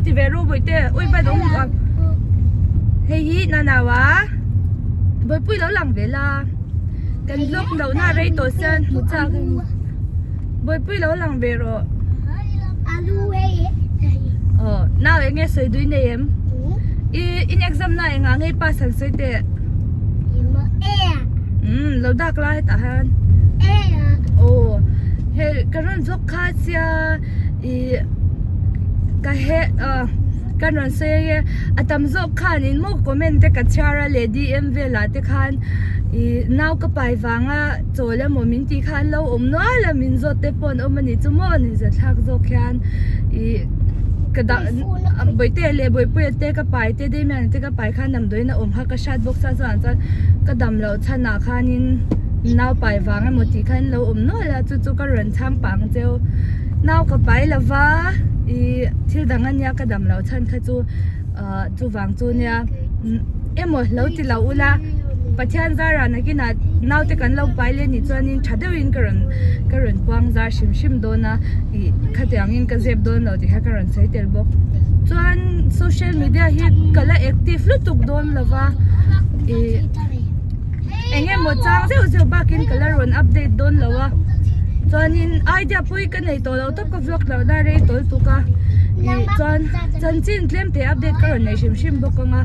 ti ve ru Bawihte ui va dawng duh ang hei hi nanaua Bawihpui lo lang ve la kan vlog loh na rei tawh sian hmu chak Bawihpui lo lang ve rawh aw nau eng nge sawi dui nei em i in exam na engah nge i pass han sawi teh umm lo dak la hetah hian aw hei ka rawn vlog kha sia ih ka he ah ka rawn sawi ang e a tam zawk khanin maw comment te ka chhiar a leh dm velah te khan ih nau ka pai vanga chawl emaw min tih kha an lo awm nual a min zawt te pawh an awm a ni chu maw ni zathlak zawk hian ih ka dah bawihte leh bawihpuia te ka pai te Damian te ka pai khan damdawiin a awm kha ka hriat bawk chuan chuvang chuan ka dam loh chhanah khanin nau pai vang emaw tih kha an lo awm nual a chu chu ka rawn chhang pah ang cheu nau ka pai lova ih thil dang ania ka dam loh chhan kha chu ah chuvang chu nia emaw lo ti lo ula Pathian zarah nakinah naute kan lo pai leh nih chuanin tha deuhin ka rawn ka rawn puang zar hrim hrim dawn a ih khatiangin ka zep dawn lo tih kha ka rawn sawi tel bawk chuan social media hi ka la active lutuk dawn lo va ih eng emaw chang zeuh zeuh bakin ka la rawn update dawn lo a chuanin idea pawh hi ka nei tawh lo tawp ka vlog loh na rei tawl tuk a ih chuan chanchin tlem te update ka rawn nei hrim hrim bawk ang a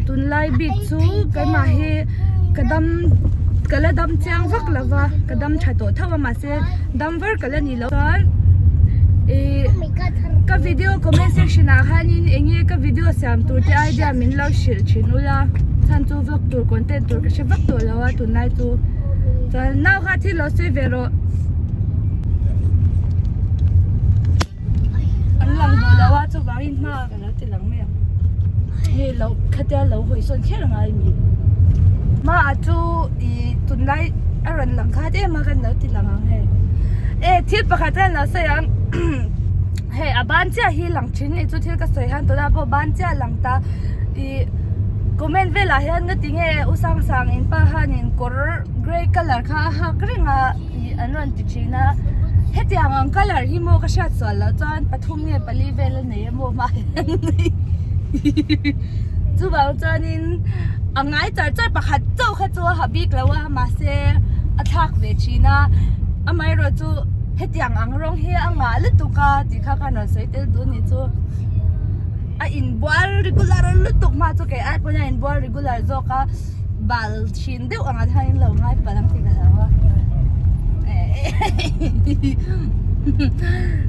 tunlai bik chu keimah hi ka dam ka la dam chiang vak lo va ka dam tha tawh tho a mahse dam var ka la ni lo chuan ih ka video comment section ah khanin eng nge ka video siam tur te idea min lo hrilh thin ula chhan chu vlog tur content tur ka hre vak tawh lo a tunlai chu chuan nau kha thil lo sawi ve rawh. An lang duh lo a chuvangin hma ka lo ti lang mai ang hei lo khatia lo hawi sawn kher a ngai mi hma ah chu ih tunlai a rawn lang khat em a kan lo ti lang ang hei e thil pakhat hian lo sawi ang hei a ban chiah hi lang thin ni chu thil ka sawi hian tunah pawh ban chiah a lang ta ih comment velah hian nga ti nge u sang sang in pa hianin kawr grey colour kha a hak reng a. Ih an rawn ti thin a hetiang ang colour hi maw ka hriat sual loh chuan pathum nge pali vel a nei emaw hma hian chuvang chuanin a ngai char char pakhat chauh kha chu a ha bik lo a mahse a thlak ve thin a amaherawh chu hetiang ang rawng hi a ngah lutuk a tih kha khan rawn sawi tel duh a nih chu a inbual regular lutuk hma chu kei ai pawn a inbual regular zawk a. Bal thin deuh ang ah hian lo ngai palh ang tih ka hlau a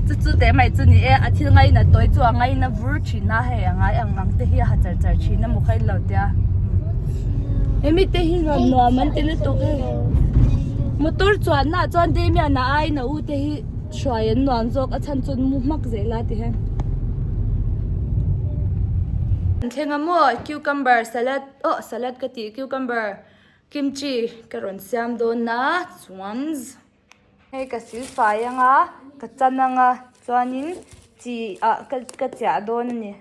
chu chu teh mai chu ni e a thil ngaina tawi chu a ngaina vur thin a hei a ngai ang ang te hi a ha char char thin a maw kha in lo tia hemi te hi nuam nuam an ti lutuk hei motor chuan na chuan Damian a aina u te hi hruai an nuam zawk a chhan chuan mu hmak zel a ti hian an thleng a maw cucumber salad. Aw salad ka tih cucumber kimchi ka rawn siam dawn a chuan hei ka sil fai anga ka chan anga chuanin chi ah ka ka chiah dawn a ni.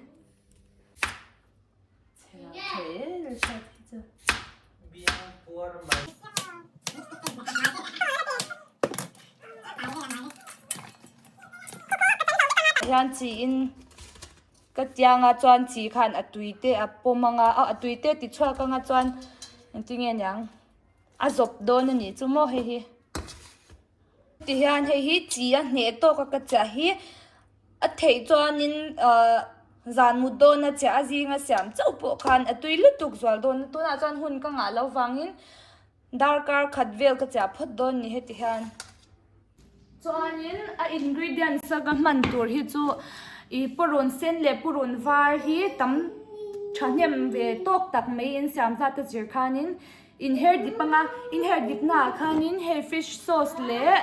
Hian chi in. Ka tianga chuan chi khan a tui te a pawm anga a tui te ti chhuak anga chuan engtin nge niang a zawp dawn a nih chu maw hei hi tihian hei hi chi a hneh tawk a ka chiah hi a theih chuanin ahh zan mut dawn a chiah a zinga siam chauh pawh khan a tui lutuk zual dawn a tunah chuan hun ka ngah loh vangin darkar khat vel ka chiah phawt dawn a ni heti hian. Chuanin a ingredients a ka hman tur hi chu ih purun sen leh purun var hi tam thahnem ve tawk tak mai in siam zat a zir khanin in her dip anga in her dip naah khanin hei fish sauce leh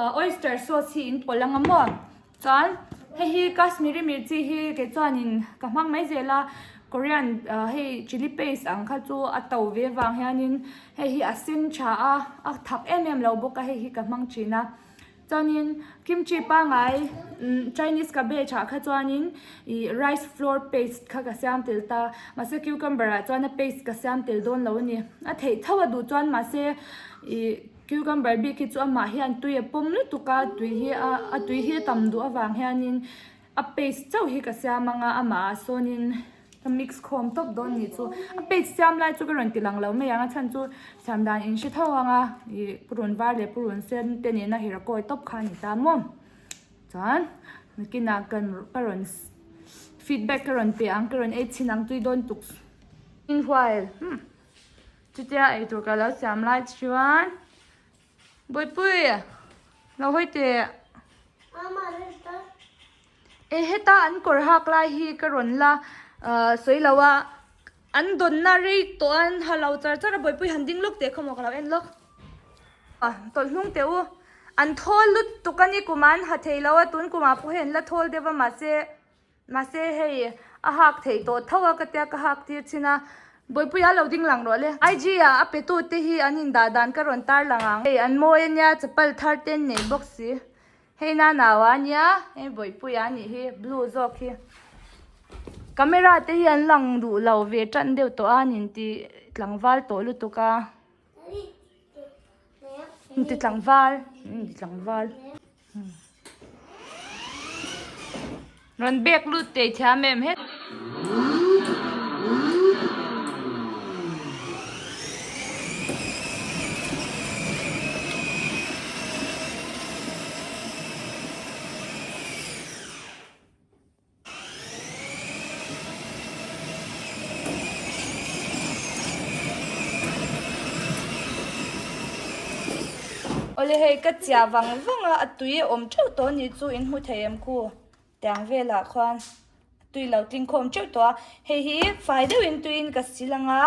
ah oyster sauce hi in pawlh anga maw. Chuan hei hi Kashmiri mirchi hi kei chuanin ka hmang mai zel a Korean ah hei chilli paste ang kha chu a to ve vang hianin hei hi a sen tha a a thak em em lo bawk a hei hi ka hmang thin a chuanin kimchi pangai umm Chinese cabbage ah kha chuanin ih rice flour paste kha ka siam tel ta mahse cucumber ah chuan a paste ka siam tel dawn lo a ni a theih tho a duh chuan mahse ih. Cucumber bik hi chu amah hian tui a pawm lutuk a, tui hi a a tui hi a tam duh avang hianin A paste chauh hi ka siam anga amah ah sawnin ka mix khawm tawp dawn nih chu. A paste siam lai chu ka rawn ti lang lo mai ang a chhan chu siam dan in hre tho anga ih purun var leh purun sen te nena hira kawi tawp kha a ni ta maw. Chuan nakinah kan ka rawn feedback ka rawn pe ang ka rawn ei chhin ang tui dawn tuk. Meanwhile chutia eitur ka lo siam lai chuan. Bawihpui lo hawi teh. E heta an kawr hak lai hi ka rawn la ahh sawi lo a an dawnna rei tawh a an ha lo char char a bawihpui han ding lawk teh khawmaw ka lo en lawk ah tawlh hnung teh u an thawl lutuk a ni kum ah an ha thei lo a tun kum ah pawh hei an la thawl deuh a mahse. Mahse hei a hak theih tawh tho a ka tia ka hak tir thin a, Bawipuia lo ding lang rawh le. IG ah a pe tu te hi an indah dan ka rawn tar lang ang. Hei an mawi ania chapal thar te an nei bawk si. Hei na nau a nia hei Bawipuia a nih hi blue zawk hi. Camera te hi an lang duh lo ve tan deuh tawh a an inti tlangval tawh lutuk a. Inti tlangval inti tlangval. Rawn bek lut teh thiam em het. Awle hei ka chiah vang vang a a tui a awm teuh tawh a nih chu in hmu thei em khu tiang velah khuan a tui lo tling khawm teuh tawh a hei hi fai deuhin tuiin ka sil ang a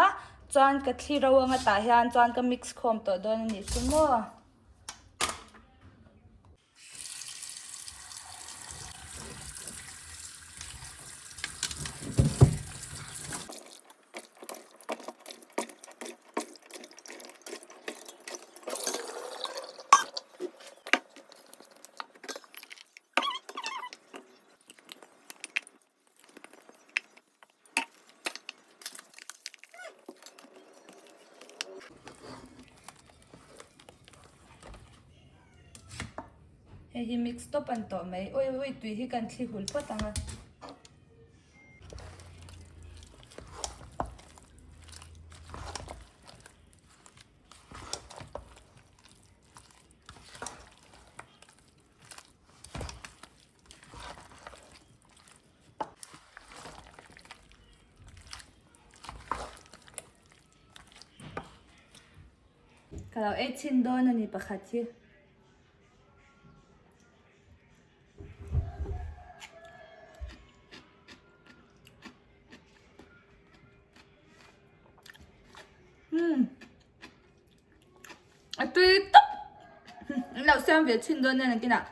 chuan ka thli ro anga tah hian chuan ka mix khawm tawh dawn a nih chu maw. Hei hi mix tawp an tawh mai ui ui tui hi kan thli hul phawt ang a. Ka lo ei chhin dawn a ni pakhat hi. Umm a tui tawp an lo siam ve chhin dawn nen kinah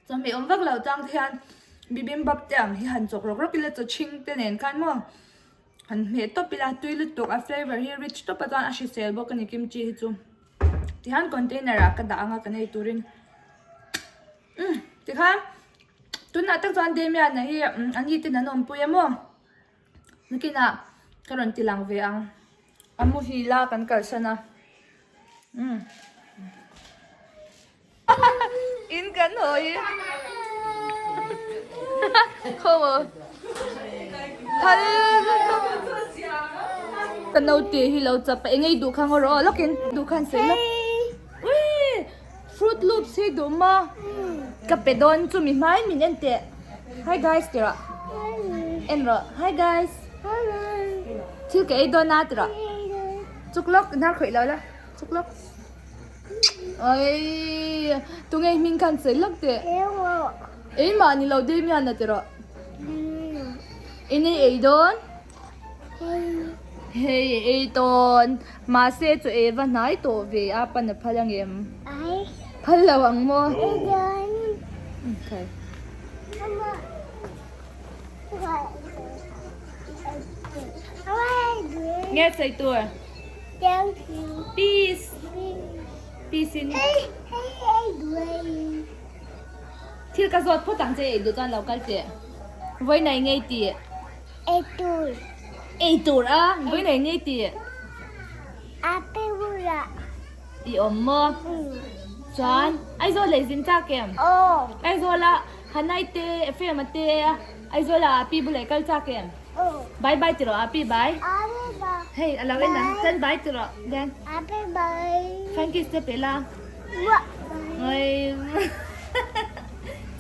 chawhmeh awm vak lo tang te hian bibimbap te ang hi han chawk rawk rawk ila chaw chhing te nen khan maw han hmeh tawp ila tui lutuk a flavour hi rich tawp a chuan a hrisel bawk a ni kimchi hi chu tihian container ah ka dah ang a kan ei turin umm tikhan tunah tak chuan Damian-a hi a ni ten an awmpui a maw. Nakinah ka rawn ti lang ve ang. A muhil a kan kalsan a. Umm. In kan hawi. Khaw Thal Ka naute hi lo chap a engei duh kha ngaw rawh aw lawkin duh khan sawi lawk. Ui fruit loops hi duh maw? Ka pe dawn chu mi hmai min en teh. Hi guys ti rawh. En rawh. Hi guys. Thil ka ei dawn a ti rawh. Chuk lawk hnar khawih lo la. Chuk lawk. Oi tunge hming khan sawi lawk teh. Eimah ni lo Damian a ti rawh. Eng ei ei dawn? Hei ei tawn mahse chu ei va hnai tawh ve a pan a phal angem phal lo ang maw nge sawi tur peace peace in thil ka zawt phawt ang che ei duh chuan lo kal teh vawi nei ngei tih. Ei tur. Ei tur a, vawi nei ngei tih. A pe bulah. I awm maw? Chuan Aizawl leh zin chak em? Aw. Aizawl a. Hanai te Ephraim-a te Aizawl ah Api bulah i kal chak em? Bye bye ti rawh Api bye. Hei a lo en ang chuan bye ti rawh then. Flying kiss te pe la.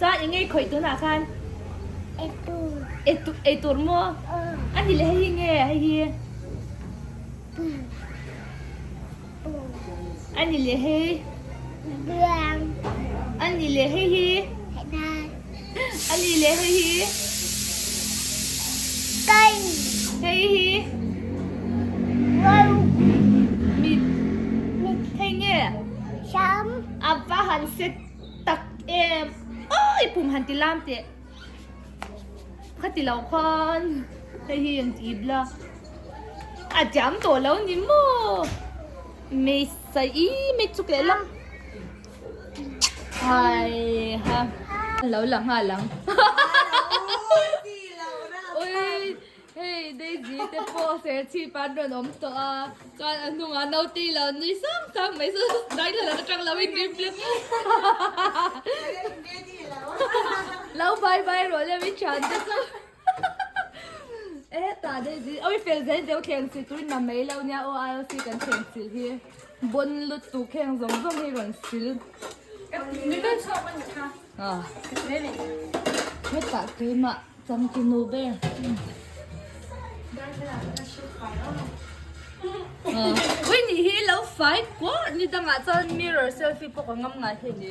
Chuan eng nge i khawih tunah khan? Eitur maw? A ni leh hei hi nge hei hi? A ni leh hei. A ni leh hei hi. A ni leh hei hi. Hei hi. Mit. Hei nge? A va han set tak em. Awi pum han ti lam teh. Khati lo khan hei hi an ti bla. A jam tawh lo ni maw? Mei mei chuk leh lam. Hai ha. Lo la nghal ang. Ui hei Daisy te pawh serchhip an rawn awm tawh a. Chuan a hnungah naute lo nui sang sang mai chu daithla atang lo in rim Lo bye bye rawh le mi thian te chu. Hetah Daisy awi fel zel deuh thleng sil turin na mai lo nia aw IOC kan thleng sil hi bon lutuk heng zawng zawng hi rawn sil. Hetah keimah changtunu ber. Ui nih hi lo fai kuar ni dangah chuan mirror selfie pawh ka ngam ngai hei ni.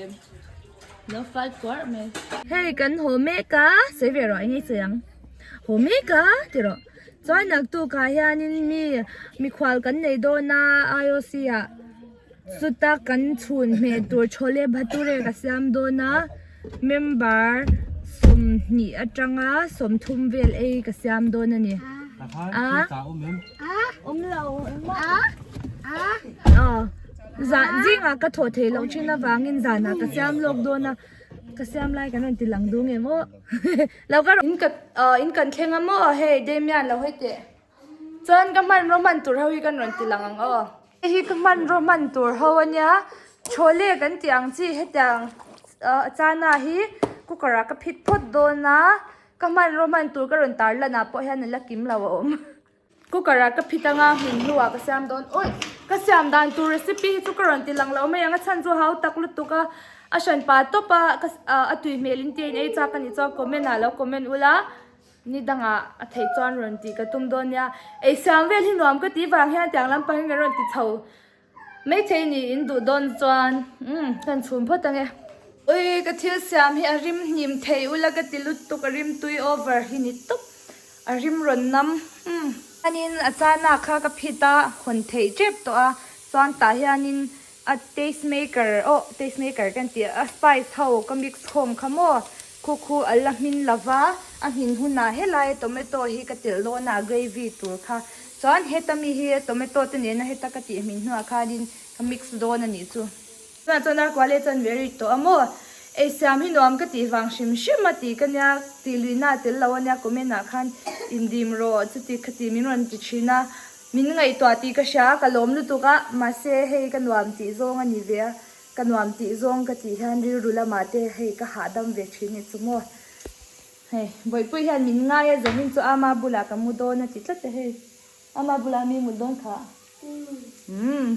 Lo fai kuar mai. Hei kan haw mek a, sawi ve rawh eng nge sawi ang. Haw mek a ti rawh. Chuan naktukah hianin mi mikhual kan nei dawn a IOC ah chuta kan chhun hmeh tur chhole bhature ka siam dawn a member 20 atanga 30 vel ei ka siam dawn a ni. A awm lo engmah aw zan zingah ka thawh theih loh thin avangin zanah ka siam lawk dawn a ka siam lai kan rawn ti lang dun em aw lo ka in ka in kan thleng a maw hei Damian lo hei teh chuan ka hmanraw hman tur ho hi kan rawn ti lang ang aw hei hi ka hmanraw hman tur ho ania chhawle kan tih ang chi hetiang chana hi cooker ah ka phit phawt dawn a ka hmanraw hman tur ka rawn tar lan ah pawh hian a la kim lo a awm. Cooker ah ka phit anga hmin hnuah ka siam dawn awi ka siam dan tur recipe hi chu ka rawn ti lang lo mai ang a chhan chu hau tak lutuk a a hran pa tawp a ka a tui hmel in tia in ei chak a nih chuan comment ah lo comment ula ni dangah a theih chuan rawn tih ka tum dawn nia ei siam vel hi nuam ka tih vang hian tiang lampang hi ka rawn ti chho Maithei ni in duh dawn chuan umm kan chhum phawt ange. Ui ka thil siam hi a rim hnim thei ula ka ti lutuk a rim tui over hi ni tawp a rim rawn nam umm. Chuanin a chana kha ka phit a hawn theih tep tawh a chuan tah hianin a taste maker aw taste maker kan tih a spice ho ka mix khawm kha maw khu khu a la hmin lova a hmin hunah helai tomato hi ka telh dawn a gravy tur kha Chuan heta mi hi tomato te nena heta ka tih hmin hnuah khanin ka mix dawn a nih chu. Tunah chuan ar kual e chuan ve rit tawh a maw? Ei siam hi nuam ka tih vang hrim hrim a tih ka nia, tih luihna a tel lo a nia comment ah khan indim rawh chuti khati min rawn ti thin a, min ngaihtuah tih ka hria a ka lawm lutuk a, mahse hei ka nuam tih zawng a ni ve a, ka nuam tih zawng ka tih hian rilru lamah te hei ka hahdam ve thin ni chu maw? Hei, Bawihpui hian min ngai a zanin chu ama bulah ka mu dawn a ti tlat a hei. Ama bulah mi mut dawn kha. Umm.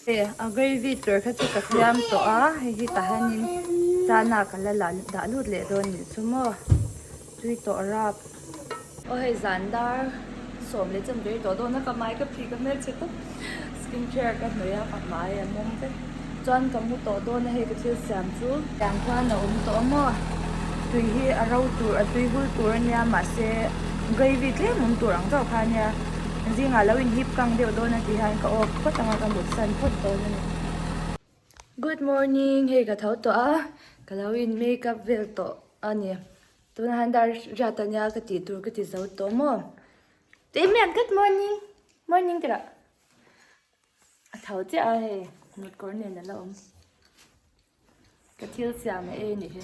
Hei, a gravy tur kha chu ka siam tawh a, hei hi tah hianin chana ka la la dah lut leh dawn nih chu maw. Tui tawh rap. Aw hei zan dar sawm leh chan ber tawh dawn a ka hmai ka phih ka hmelchhe tawp skin care ka hnawih a ka hmai a mawm vek chuan ka mu tawh dawn a hei ka thil siam chu tiang khan a awm tawh a maw tui hi a ro tur a tui hul tur a nia mahse gravy tlem awm tur ang chauh kha a nia zingah lo inhip kang deuh dawn a tih hian ka off phawt ang a ka mut san phawt dawn a ni. Good morning hei ka tho tawh a ka lo in makeup vel tawh a ni. Tuna han dar riat a nia ka tih tur ka ti zo tawh maw? Damian good morning morning tih rah a tho chiah a hei mut kawr nen a la awm ka thil siam a ei a nih hi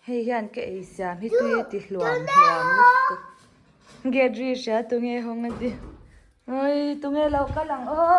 hei hian ka ei siam hi tui a ti hluam hluam lutuk gate ri hria tunge hawng a ti awii tunge lo kal ang aw.